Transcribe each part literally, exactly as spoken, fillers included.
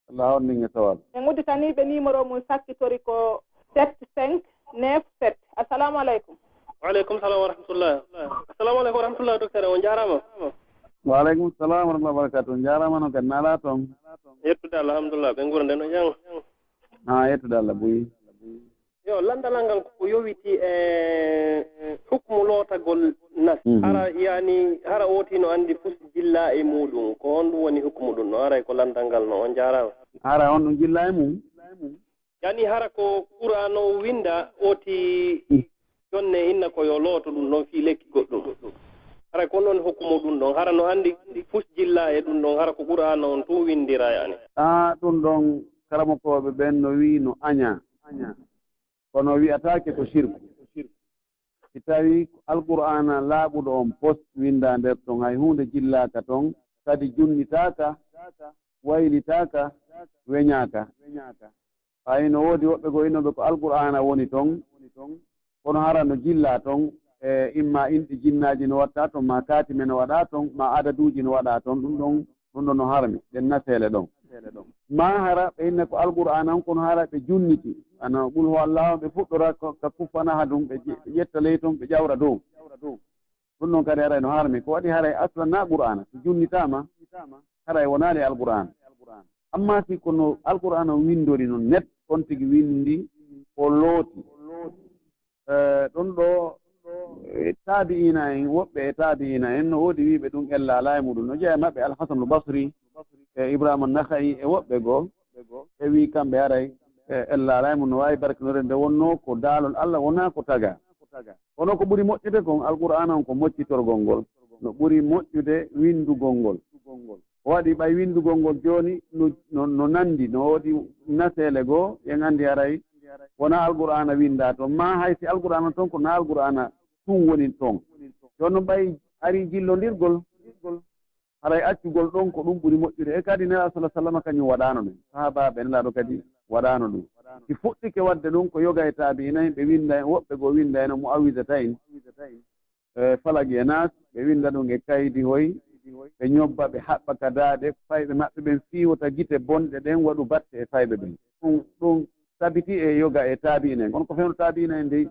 Allah honɗin e sawaabu. En udditanii ɓe numéro mum sakkitori ko sept cinq neuf sept. Assalamu aleykum. Wa aleykum salam wa rahmatullah. Assalamu aleykum wa rahmatullah, docteur, on jaaraama. Wa aleykum salam wa rahmatullahi wa barakatuh. On jaaraama no kadi, no alaa ton? Yettude Allah, alhamdulillah. Ɓe nguura nde no jam? Ah, yettude Allah buy. Yo, landalal ngal ko yowiti e hukmu lootagol nas. Mhm. Hara, yani, hara ooti no andi fus jilla e muɗum. Ko honɗum woni hukmu ɗum no? Haray ko landal ngal no. On jaaraama. Hara on ɗum jilla e mum? Yani, hara ko Qur'aan o winda ooti jonne inna ko yo looto ɗum ɗon fii lekki goɗɗum. Hara ko non hukmu ɗum ɗon. Hara no andi fus jilla e ɗum ɗon. Hara ko Qur'aan on tun windira, yani. Ah, ɗum ɗon karamokooɓe ɓen no wi'i no aña. Kono wi'ataake ko shirku. Si tawii ko Alqur'aana laaɓuɗo on pos windaa nder ton, hay huunde jillaaka ton, kadi junnitaaka, waylitaaka, weñaaka. Hay no woodi woɓɓe goo innooɓe ko Alqur'aana woni ton, kono hara no jillaa ton, e imma inɗe jinnaaji no waɗtaa ton, maa kaatime no waɗaa ton, maa adaduuji no waɗaa ton, ɗum ɗon Ɗum ɗon no harmi, ɗen naseele ɗon. Maa hara ɓe inna ko Alqur'aana on, kono hara ɓe junniti. Ana qul huwa Allahu, ɓe fuɗɗora ko, ka kuffan ahadun, ɓe je-, ɓe ƴetta ley ton, ɓe ƴawra dow. Ɗum ɗon kadi haray no harmi. Ko waɗi haray aslan na Qur'aana, si junnitaama, haray wonaali Alqur'aana. Amma si ko no Alqur'aana on windori non net, on tigi windi, o looti. Eh, ɗum ɗo, eh, taabi'iina en, woɓɓe e taabi'iina en, no woodi wi'ɓe ɗum ellaala e muɗum. No jeyaa e maɓɓe Al-Hasanul Basri, e Ibrahima Nakha'i, e woɓɓe goo, ɓe wi'i kamɓe haray, eh, ellaala e mum no waawi barkinoreede nde wonnoo ko daalol Alla, wonaa ko tagaa. Kono ko ɓuri moƴƴude kon, Alqur'aana on ko moccitorgol ngol, no ɓuri moƴƴude winndugol ngol. O waɗi ɓay winndugol ngol jooni no, no, no nanndi, no woodi naseele goo, en anndi haray wonaa Alqur'aana winndaa ton. Maa hay si Alqur'aana ton, ko naa Alqur'aana tun woni ton. Jooni non ɓay arii jillondirgol, haray accugol ɗon ko ɗum ɓuri moƴƴude. E kadi Nelaaɗo sallallaahu alayhi wa sallam kañum waɗaano ɗum. Sahaabaaɓe Nelaaɗo kadi waɗaano ɗum. Si fuɗɗike waɗde ɗum ko yoga e taabi'iina en, ɓe winnda en, woɓɓe goo winnda en mu'awwizatayni. E, Falaq e Naas, ɓe winnda ɗum e kaydi hoy, ɓe ñobba, ɓe haɓɓa ka daaɗe, fayɓe maɓɓe ɓen fiiwota gite bonɗe ɗen, waɗu batte e fayɓe ɓen. Ɗum, ɗum tabiti e yoga e taabi'ina en. Kono ko fewndo taabi'ina en dey,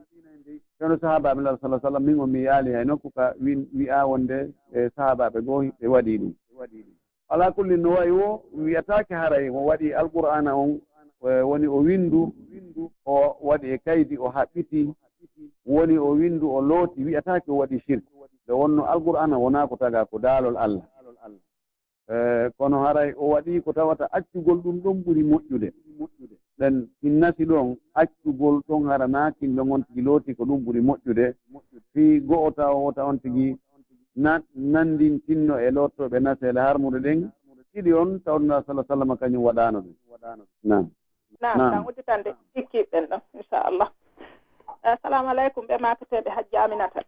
fewndo sahaabaaɓe Nelaaɗo sallallaahu alayhi wa sallam, min on mi yi'aali hay nokku ka win-, wi'aa wonde, e, sahaabaaɓe goo ɓe waɗii ɗum. Alaa kulli, no wayi woo, wi'ataake haray o waɗi Alqur'aana on, e, woni o winndu, o waɗi e kaydi, o haɓɓiti, woni o winndu, o looti, wi'ataake o waɗi shirk. Nde wonnoo Alqur'aana wonaa ko tagaa, ko daalol Alla. E, kono haray o waɗi ko tawata accugol ɗum ɗon ɓuri moƴƴude. Ɗen, si nasi ɗon, accugol ɗon hara naa kin ɗon on tigi looti, ko ɗum ɓuri moƴƴude. Fii go'o tawa wota on tigi na-, nanndintinno e loottooɓe naseele harmuɗe ɗen ɗiɗi on, tawde Nelaaɗo sallallaahu alayhi wa sallam kañum waɗaano ɗum. Naam. Naam, naam. Kan udditande hikkiiɓe ɓen ɗon, inchallah. Assalamu aleykum, ɓe maapeteeɓe Hajji Aminata.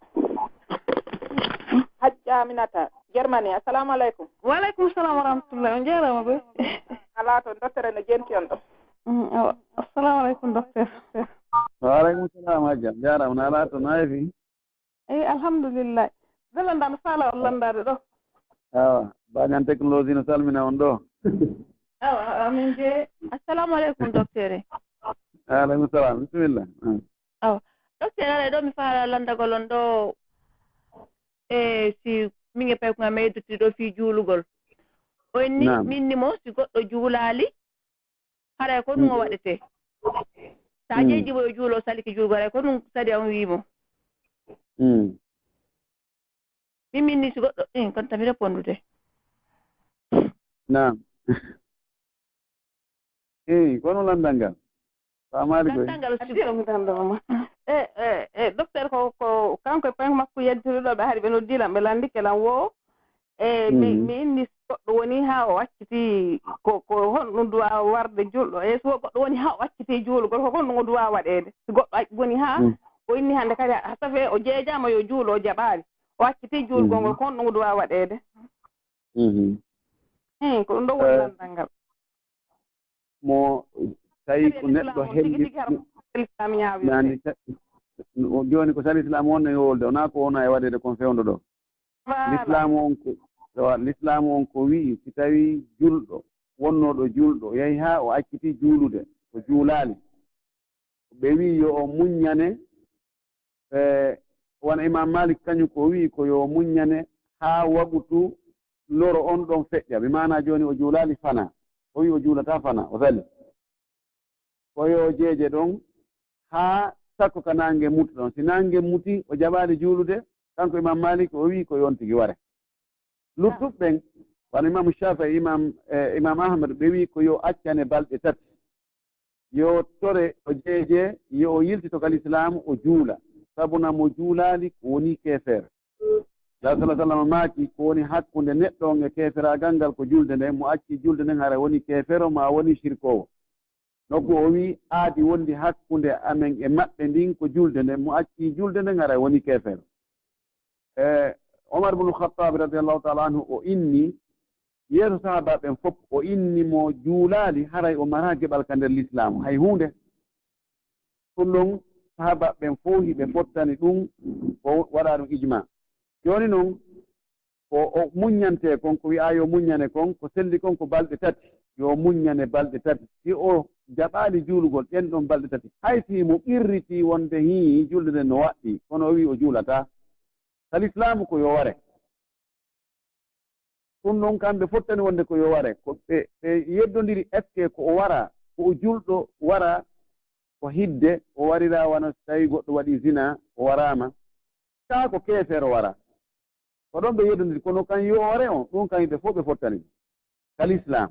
Hajji Aminata, Germany, assalamu aleykum. Wa aleykum salam wa rahmatullah, on jaaraama ɓe. Alaa toon, docteur ene jenti on ɗon. Mm, awa. Assalamu aleykum, docteur. Wa aleykum salam, Hajja. Jaaraama, no alaa toon, no heefi? Eyi, alhamdulillahi. Belɗo ndaa no faala on lanndaade ɗo. Awa, Bañan Technologie no salmina on ɗo. Awa, amin je. Assalamu aleykum, docteur. Aleykum salam, bisimilla. Mm. Awa, docteur, aray ɗo mi faala lanndagol on ɗo, e si min e paykugal meɗen yewtidi ɗo fii juulugol. O inni, naam, min ni mo, si goɗɗo juulaali, haray ko ɗum o, mm, waɗetee. So a, mm, ƴeeƴii mo yo juulo, salike juulgol, haray ko ɗum sariya on wi'i mo. Mm. Min, min ni si goɗɗo, in, kon tami repondude. Naam. Eyi, kono lanndal ngal? Faamaali koy. Lanndal ngal si Addi on mi lanndoo ma. E, e, e, docteur ko, ko kanko e payko makko yeddude ɗo, ɓe hari ɓe noddi lan, ɓe lanndike lan wo, E, mi, mm, mi inni si goɗɗo woni haa o accitii ko, ko honɗum duwaa warde julɗo? E so goɗɗo woni haa o accitii juulugol, ko honɗum o duwaa waɗeede? Si goɗɗo ac-, woni haa, mm, o inni hannde kadi, haa safee o jeejaama yo juulo, o jaɓaali. O accitii juulgol ngol, mm, ko honɗum o duwaa waɗeede? Mhm. Hmm, ko ɗum ɗo woni, eh, lanndal ngal. Mo tawi ko neɗɗo hembi, yani, ta-, o, jooni ko sariya Islaamu on no wolde, wonaa ko wona e waɗeede kon fewndo ɗo. Voilà. Lislaamu on ko, ewa, Lislaamu on ko wi'i, si tawi julɗo wonnooɗo juulɗo, o yahi haa o accitii juulude, o juulaali. Ɓe wi'i yo o muññane, e, wano Imaam Maalik kañun ko o wi'i ko yo o muññane haa waqutu loro on ɗon feƴƴa, bi maanaa jooni o juulaali fanaa, o wi'i o juulataa fanaa, o sali. Ko yo o jeeje ɗon haa sakko ka naange muta ɗon. Si naange mutii, o jaɓaali juulude, kanko Imaam Maalik o wi'i ko yo on tigi ware. Luttuɓe ɓen, wano Imaamu Shaafi'i, Imaam, e, Imaam Ahmad, ɓe wi'i ko yo accane balɗe tati. Yo tore o jeeje, yo o yiltito ka lislaamu, o juula. Sabuna mo juulaali ko woni keefeero. Nulaaɗo sallallaahu alayhi wa sallam maaki, ko woni hakkunde neɗɗo on e keeferaagal ngal ko julde nden, mo acci julde nden hara woni keefeero maa woni sirkoowo. Nokku o wi'i, aadi wondi hakkunde amen e maɓɓe ndin ko julde nden, mo acci julde nden hara woni keefeero. E, Omar ibn Khattab radiyallahu ta'ala anhu o inni, yeeso sahaaba ɓen fof, o inni mo juulaali, haray o maraa geɓal ka nder lislaamu, hay huunde. Ɗun ɗon, sahaaba ɓen fof hiɓe fottani ɗun, o waɗa ɗun ijma. Jooni non, ko o muññantee kon, ko wi'aa yo muññane kon, ko selli kon ko balɗe tati, yo muññane balɗe tati. Si o jaɓaali juulugol ɗen ɗon balɗe tati, hay si mo qirritii wonde hii julde nden no waɗɗii, kono o wi'i o juulataa. Ka lislaamu ko yo ware. Ɗun ɗon kamɓe fottani wonde ko yo ware. Ko ɓe, ɓe yeddondiri, est-ce que ko o wara, ko o julɗo wara, ko hidde o warira wano si tawii goɗɗo waɗii zina, o waraama? Kaa ko keefeero wara? Ko ɗon ɓe yeddondiri, kono kan yo o ware on, ɗun kan yimɓe fof ɓe fottani ɗun. Ka lislaam,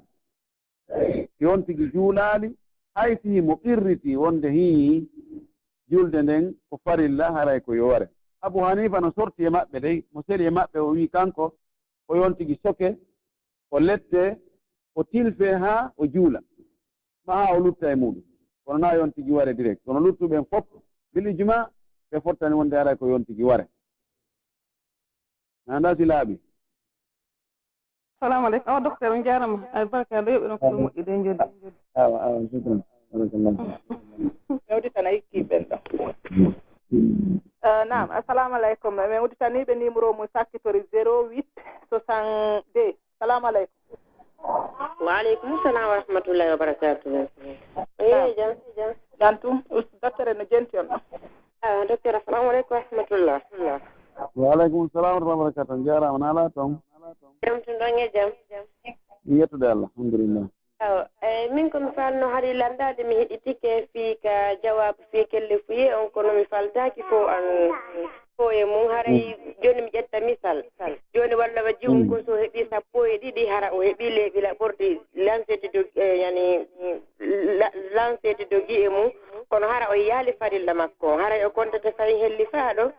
si on tigi juulaali, hay si himo qirritii wonde hii julde nden ko farilla, haray ko yo ware. Abu Hanifa no sorti e maɓɓe dey, mo seli e maɓɓe, o wi'i kanko, ko yo on tigi soke, o lette, o tilfe haa o juula. Ma haa o lutta e muuɗum. Kono naa yo on tigi ware direct. Kono luttuɓe ɓen fof, bil ijma, ɓe fottani wonde haray ko yo on tigi ware. Na ndaa si laaɓi. Salamu aleykum. Awa, docteur, on jaarama. Ay, barka, ɗo yoɓi ɗon ko ɗum moƴƴi, ɗen joddi. Awa, awa, shukran. Barakallah. Mi udditana hikki ɓen ɗo. Eh, naam, assalamu aleykum. Min udditaniiɓe numéro mum sakkitori zéro huit soixante-deux. Salamu aleykum. Wa aleykum salam wa rahmatullahi wa barakatuh. Eyi, jam. Jam tum, us-, docteur no jenti on ɗo. Ah, docteur, assalamu aleykum wa rahmatullah. Wa aleykum salam wa rahmatullahi wa barakatuh. Jaaraama, na alaa ton? Jam tun ɗon e jam. Yettude Allah, alhamdulillah. Awa, eh, min ko mi faalno hari landaade, mi heɗitike fii ka jawaabu fii kelle fuye on, kono mi faltaaki fo an fo e mum. Haray jooni mi ƴetta misal. Jooni walla wa jiwun ko so heɓi sappo e ɗiɗi, hara o heɓi leeɓi laɓorɗi lanseti dogi, eh, yani, la-, lanseti dogi e mum, kono hara o yaali farilla makko. Haray o kontete fay hellifaaɗo.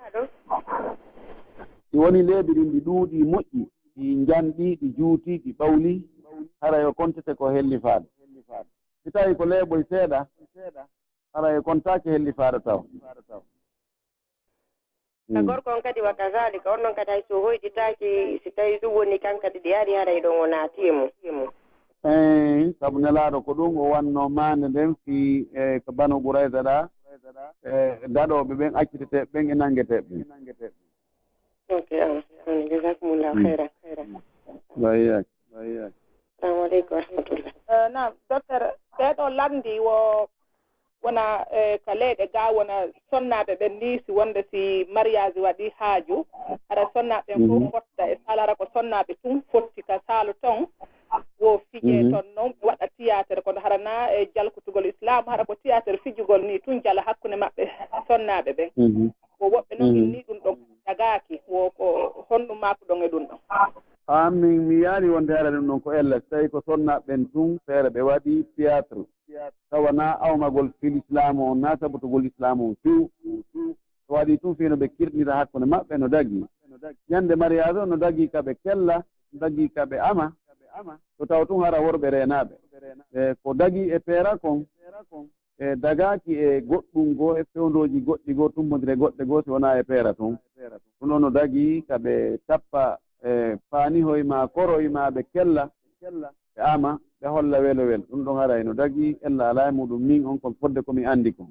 Si woni leeɓi ɗin ɗi ɗuuɗi moƴƴi, ɗi njanɗi, ɗi juuti, ɗi ɓawli, haray o kontete ko hellifaaɗo. Si tawi ko leeɓoy seeɗa, haray o kontaake hellifaaɗo taw. Ka gorko on kadi wa kazalika, on non kadi hay so hoyɗitaaki, si tawi ɗum woni kan kadi ɗi ari, haray ɗon o naati e mum. Eey, sabu Nelaaɗo ko ɗum o wannoo maande nden fii, e, ko Banu Qurayza ɗa, e, daɗooɓe ɓen, acciteteeɓe ɓen e nanngeteeɓe ɓen. Ok, ah, on, jazakumullahu khairan. Wa iyyaak, wa iyyaak. Assalamu aleykum wa rahmatullah. Eh, naam, docteur, ɓee ɗoo lanndii wo wona, eh, ka leyɗe gaa wona sonnaaɓe ɓen nii, si wonde si mariage waɗii haaju, hara sonnaaɓe ɓen fof fotta e saal, hara ko sonnaaɓe tun fotti ka saal ton, wo fijee ton non, ɓe waɗa tiyaatere, kono hara naa e jalkutugol Islaamu, hara ko tiyaatere fijugol nii tun jala hakkunde maɓɓe sonnaaɓe ɓen. Wo woɓɓe non inni ɗum ɗon dagaaki, wo ko honɗum maakuɗon e ɗum ɗon? An, min mi yi'aali wonde hara ɗum ɗon ko ella, si tawi ko sonnaaɓe ɓen tun feere ɓe waɗi tiyaatere. Tawa naa awmagol fii lislaamu on, naa sabotugol lislaamu on few. Ko waɗi tun fii no ɓe kirɗinira hakkunde maɓɓe no dagii. Ɲande mariage on no dagii ka ɓe kella, no dagii ka ɓe ama. So taw tun hara worɓe reenaaɓe. E ko dagii e peera kon, e dagaaki e goɗɗum goo, e fewndooji goɗɗi goo, tummbondire goɗɗe goo, si wonaa e peera tun. Ɗum ɗon no dagii ka ɓe tappa, e paanihoy maa koroy maa ɓe kella, ɓe ama, ɓe holla welowel. Ɗum ɗon haray no dagii, ella alaa e muɗum, min on kon fodde ko mi anndi kon.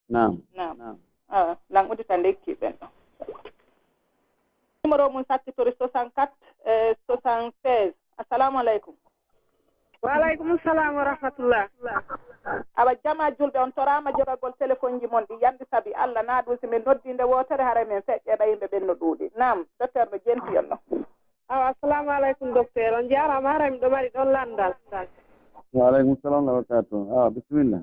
Naam. Naam. Ah, lan uddita lekki ɓen ɗo. Numéro mum sakkitori soixante-quatre, eh, soixante-seize. Assalamu aleykum. Wa alaykum salam wa rahmatullah. Awa jama julɓe on toraama jogagol telefonji mon ɗi yandi sabi Alla na ɗum si min noddi nde wootere haray min feƴƴe ɓa yimɓe ɓen no ɗuuɗi. Naam, docteur no jenti on no. Awa, assalamu alaikum, docteur. On jaaraama, haray miɗo mari ɗon lanndal. Wa alaikum salam wa barakatuh. Awa, bismillah.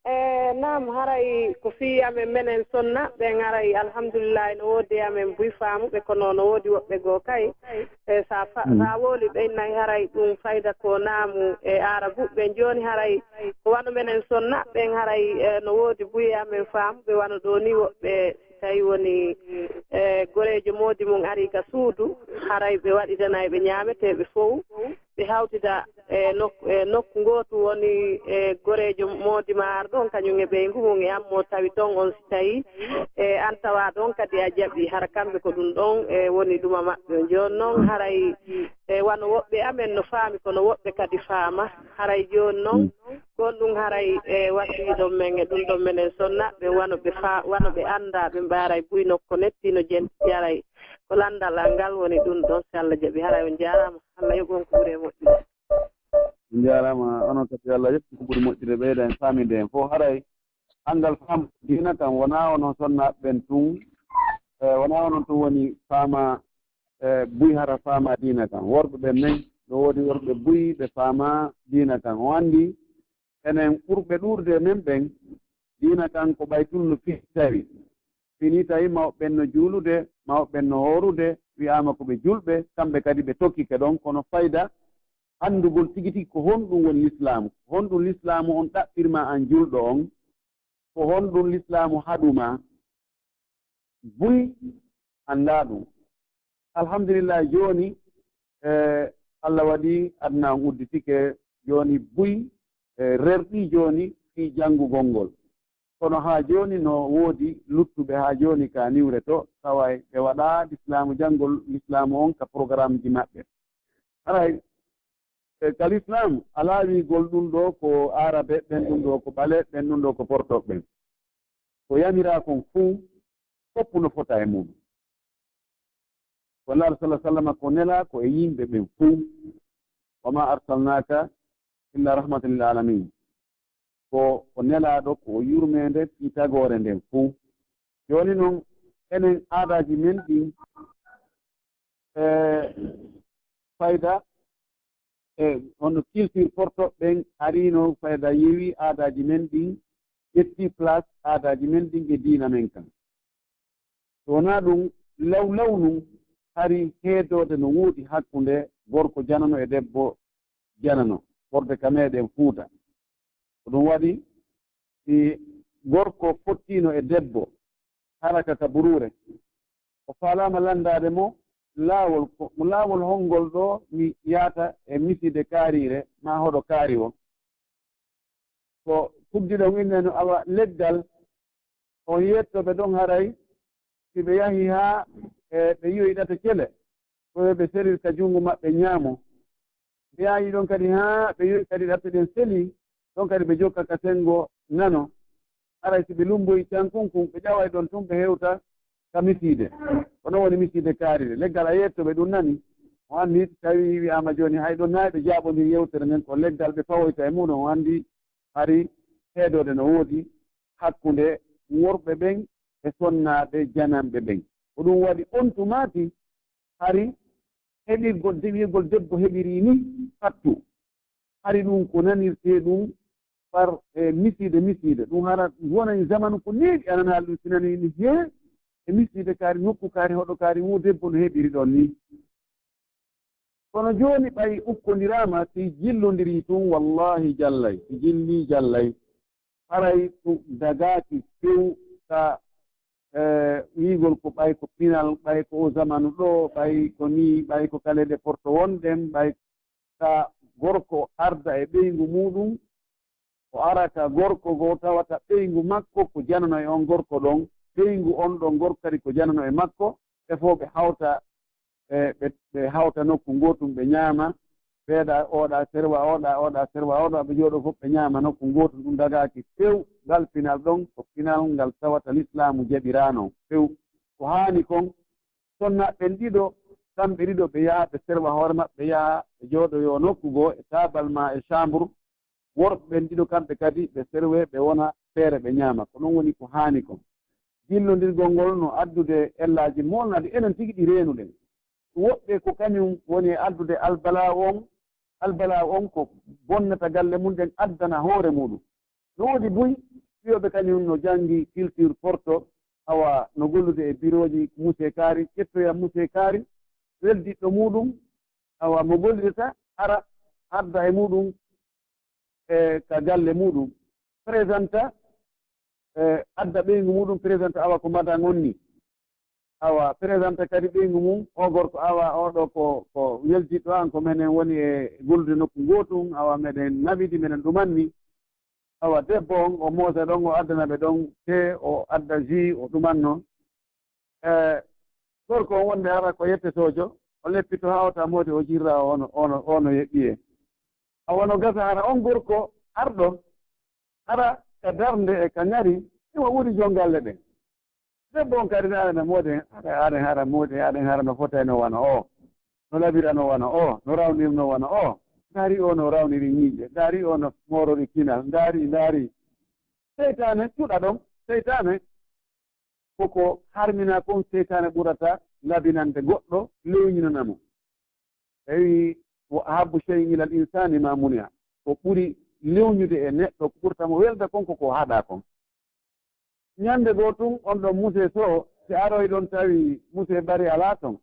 E, naam, haray ko fii amen menen sonna, ɓen haray alhamdulillahi no woodi e amen buy faamuɓe, kono no woodi woɓɓe goo kay. E, sa fa-, sa wooli ɓen nay haray ɗum fayda ko naamu e aarabu ɓen. Jooni haray ko wano menen sonna, ɓen haray, e, no woodi buy e amen faamuɓe, wano ɗoo ni woɓɓe tawi woni, e, goreejo moodi mum arii ka suudu, haray ɓe waɗidanay ɓe ñaameteeɓe fow, ɓe hawtida e nokku, e nokku ngootu woni, e, goreejo moodi ma ar ɗon, kañum e ɓeyngu mum e an mo tawi ton on, si tawi, e, an tawa ɗon kadi a jaɓi, hara kamɓe ko ɗum ɗon, e, woni ɗuma maɓɓe. Jooni non haray, e, wano woɓɓe amen no faami, kono woɓɓe kadi faama. Haray jooni non, ko on ɗum haray, e, wasiyi ɗon men e ɗum ɗon menen sonna ɓe wano ɓe fa-, wano ɓe annda ɓe mbaaray buy nokko netti no jenti haray. Ko lanndal an ngal woni ɗum ɗon, si Alla jaɓi, haray on jaaraama. Alla yoɓu on ko ɓuri e moƴƴude. On jaaraama, onon kadi Alla yoɓu ko ɓuri moƴƴude, ɓeyda en faaminde en fof. Haray anngal faamu diina kan wonaa onon sonnaaɓe ɓen tun, e, wonaa onon tun woni faama, e, buy hara faama diina kan. Worɓe ɓen men, no woodi worɓe buy ɓe faama diina kan. O anndi enen ɓurɓe ɗuuɗude e men ɓen, diina kan ko ɓay tun no fii tawi. Fini tawi mawɓe ɓen no juulude, mawɓe ɓen no hoorude, wi'aama ko ɓe julɓe, kamɓe kadi ɓe tokkike ɗon, kono fayda anndugol tigi tigi ko honɗum woni lislaamu, ko honɗum lislaamu on ɗaɓɓirma an julɗo on, ko honɗum lislaamu haɗuma, buy anndaa ɗum. Alhamdulillah, jooni, e, Alla waɗi aduna on udditike, jooni buy, e, rerɗii jooni fii janngugol ngol. Kono haa jooni no woodi luttuɓe haa jooni ka niwre to, tawa ɓe waɗaa lislaamu janngol lislaamu on ka programmeji maɓɓe. Haray, e, ka lislaam alaa wi'ugol ɗum ɗoo ko aarabe ɓen, ɗum ɗoo ko ɓale ɓen, ɗum ɗoo ko porto ɓen. Ko yamiraa kon fuu, fof no fota e mum. Ko Nulaaɗo sallallaahu alayhi wa sallam ko nelaa ko e yimɓe ɓen fuu. Wa maa arsalnaaka illaa rahmatan lil aalamiin. Ko o nelaaɗo, ko o yurmeende fii tagoore nden fuu. Jooni non, enen aadaaji men ɗin, e, fayda, e, hono culture porto ɓen ariino, fayda yewi aadaaji men ɗin, ƴetti place aadaaji men ɗin e diina men kan. So wonaa ɗum, law law nun, hari heedoode no woodi hakkunde gorko janano e debbo janano, ɓorde ka meɗen Fuuta. Ko ɗum waɗi, si gorko fottiino e debbo, haraka ka buruure, o faalaama lanndaade mo laawol, ko laawol honngol ɗoo mi yaata e misiide kaariire maa hoɗo kaari o? Ko fuddiɗon innde no awa leggal, on yettooɓe ɗon haray, si ɓe yahi haa, e, ɓe yi'oyi ɗate cele, ko yo ɓe serir ka junngo maɓɓe ñaamo. Ɓe yahi ɗon kadi haa ɓe yi'oyi kadi ɗate ɗen selii, ɗon kadi ɓe jokka ka senngo nano. Haray si ɓe lummboyi can kun kun, ɓe ƴaway ɗon tun ɓe hewta ka misiide. Ko non woni misiide kaarire. Leggal a yettooɓe ɗum nani. O anndi tawi wi'aama jooni hay ɗon nayi ɓe jaaɓondiri yewtere nden ko leggal ɓe fawoyta e muɗum. O anndi hari heedoode no woodi hakkunde worɓe ɓen e sonnaaɓe jananɓe ɓen. Ko ɗum waɗi on tumaati hari heɓirgol, de-, wi'ugol debbo heɓirii ni fattu. Hari ɗum ko nanirtee ɗum par, e, misiide, misiide. Ɗum hara wonani zamanu ko neeɓi, a nana haala ɗum si nani ni, hee, e misiide kaari, nokku kaari, hoɗo kaari, wo debbo no heɓiri ɗon ni. Kono jooni ɓay ukkondiraama, si jillondirii tun, wallaahi jallay, si jillii jallay. Haray ɗum dagaaki few ka, e, wi'ugol ko ɓay ko pinal, ɓay ko o zamanu ɗoo, ɓay ko nii, ɓay ko kaleeɗe porto wonɗen, ɓay ka gorko arda e ɓeyngu muuɗum, o ara ka gorko goo tawata ɓeyngu makko ko janano e on gorko ɗon, ɓeyngu on ɗon gorko kadi ko janano e makko, ɓe fow ɓe hawta, e, ɓe, ɓe hawta nokku ngootum, ɓe ñaama, ɓeeɗa oɗa serwa oɗa, oɗa serwa oɗa, ɓe jooɗo fof ɓe ñaama nokku ngootum, ɗum dagaaki few. Ngal pinal ɗon ko pinal ngal tawata lislaamu jaɓiraano few. Ko haani kon, sonnaaɓe ɓen ɗiɗo kamɓe ɗiɗo ɓe yaha, ɓe serwa hoore maɓɓe, yaha ɓe jooɗoyoo nokku goo e taabal maa e chambre. Worɓe ɓen ɗiɗo kamɓe kadi ɓe serwee, ɓe wona feere, ɓe ñaama. Ko non woni ko haani kon. Jillondirgol ngol no addude ellaaji moolnaɗi enen tigi ɗi reenuɗen. Woɓɓe ko kañum woni e addude albalaa on, albalaa on ko bonnata galle mun ɗen, addana hoore muuɗum. No woodi buy fiyooɓe kañum no janngi culture Porto, awa no gollude e birooji musee kaari, ƴettoya musee kaari, weldiɗɗo muuɗum, awa mo gollirta, ara adda e muuɗum e ka galle muuɗum, présenta, e adda ɓeyngu muuɗum, présenta awa ko madan on ni. Awa, présenta kadi ɓeyngu mum, o gorko, awa, oo ɗoo ko, ko weldiɗɗo an, ko menen woni e gollude nokku ngootum, awa, meɗen nawidi, meɗen ɗumanni. Awa, debbo on, o moosa ɗon, o addana ɓe ɗon tee, o adda jus, o ɗumanno. E, gorko on wonde hara ko yettetoojo, o leppito haa o tamoode, o jirra, o no, o no, o no yeɓɓiyee. Awa, no gasa hara on gorko arɗo, hara ka darnde e ka ŋari, himo ɓuri jongalle ɗen. Debbo on kadi, aɗen moodi, aɗen, aɗen hara moodi, aɗen hara no fotayno wano oo, no labirano wano oo, no rawnirno wano oo. Ndaari oo no rawniri ñiiƴe, ndaari oo no moorori kinal, ndaari, ndaari. Seytaane cuɗa ɗon, seytaane koko harmina kon, seytaane ɓurata labinande goɗɗo, lewñinana mo. Tawi, "Wa ahabbu shay'in ilal insani ma muni'a." Ko ɓuri lewñude e neɗɗo, ko ɓurta mo welde kon, ko ko haɗa kon. Ñande goo tun, on ɗon musee Sow, si aroy ɗon tawi musee Bari alaa ton.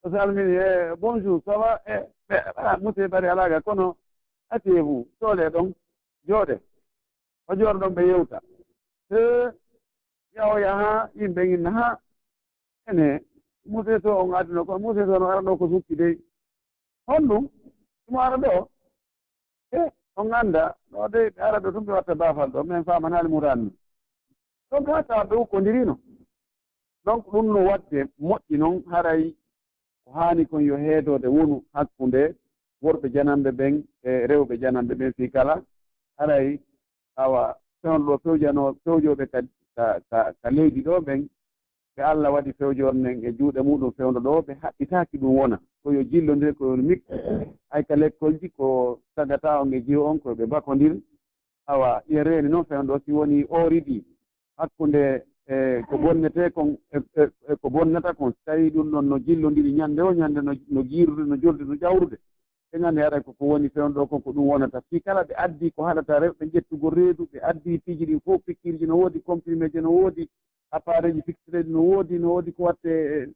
O salmini, "Eh, bonjour, ça va?" Eh, ɓe, "Ah, musee Bari alaa ga, kono asseyez-vous, soolee ɗon, jooɗee." O jooɗo ɗon, ɓe yewta. Eh, yahoya haa yimɓe inna, "Haa, ene, musee Sow on adduno ko, musee Sow no ara ɗoo ko sukki dey." "Honɗum? Himo ara ɗoo?" "Eh, on anndaa, no dey ɓe ara ɗoo tun ɓe watta baafal ɗoo, men faamanaali muraadu men." Donc, haa tawa ɓe ukkondirino. Donc, ɗum no waɗde moƴƴi non, haray ko haani kon yo heedoode wonu hakkunde worɓe jananɓe ɓen e rewɓe jananɓe ɓen fii kala. Haray, awa, fewndo ɗoo fewjanoo, fewjooɓe ka, ka, ka, ka leydi ɗoo ɓen, ɓe Alla waɗi fewjoore nden e juuɗe muuɗum fewndo ɗoo, ɓe haɓɓitaaki ɗum wona. Ko yo jillondir, ko yo mik-, hay ka lekkolji ko tagata on e jiwo on, ko ɓe bakondir. Awa, yen reeni non fewndo si woni oo riɗi hakkunde e ko bonnetee kon e, e, e ko bonnata kon, si tawii ɗum ɗon no jillondiri ñande o ñande, no, no giirude, no jolde, no ƴawrude, en anndi haray ko, ko woni fewndo kon, ko ɗum wonata. Fii kala ɓe addi ko haɗata rewɓe ƴettugol reedu, ɓe addi piiji ɗin fof, pikiirji no woodi, comprimé ji no woodi, appareil ji fixeteeji no woodi, no woodi ko watte, eh,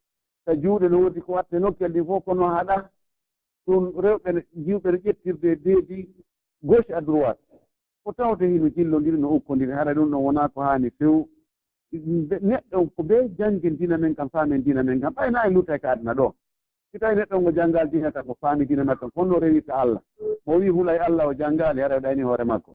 ka juuɗe, no woodi ko watte nokkel ɗin fof, kono haɗa ɗum rewɓe ne, jiwɓe no ƴettirde deedi gauche à droite. Ko tawde hino jillondiri, no ukkondiri, hara ɗum ɗon wonaa ko haani few. Be-, neɗɗo on ko bee janngin diina men kan, faamen diina men kan, ɓay na en luttay ka aduna ɗoo. Si tawi neɗɗo on o janngaali diina kan, o faami diina makko kan, honno rewirta Alla? Mo wi'i hulay Alla, o janngaali, hara o ɗayni hoore makko.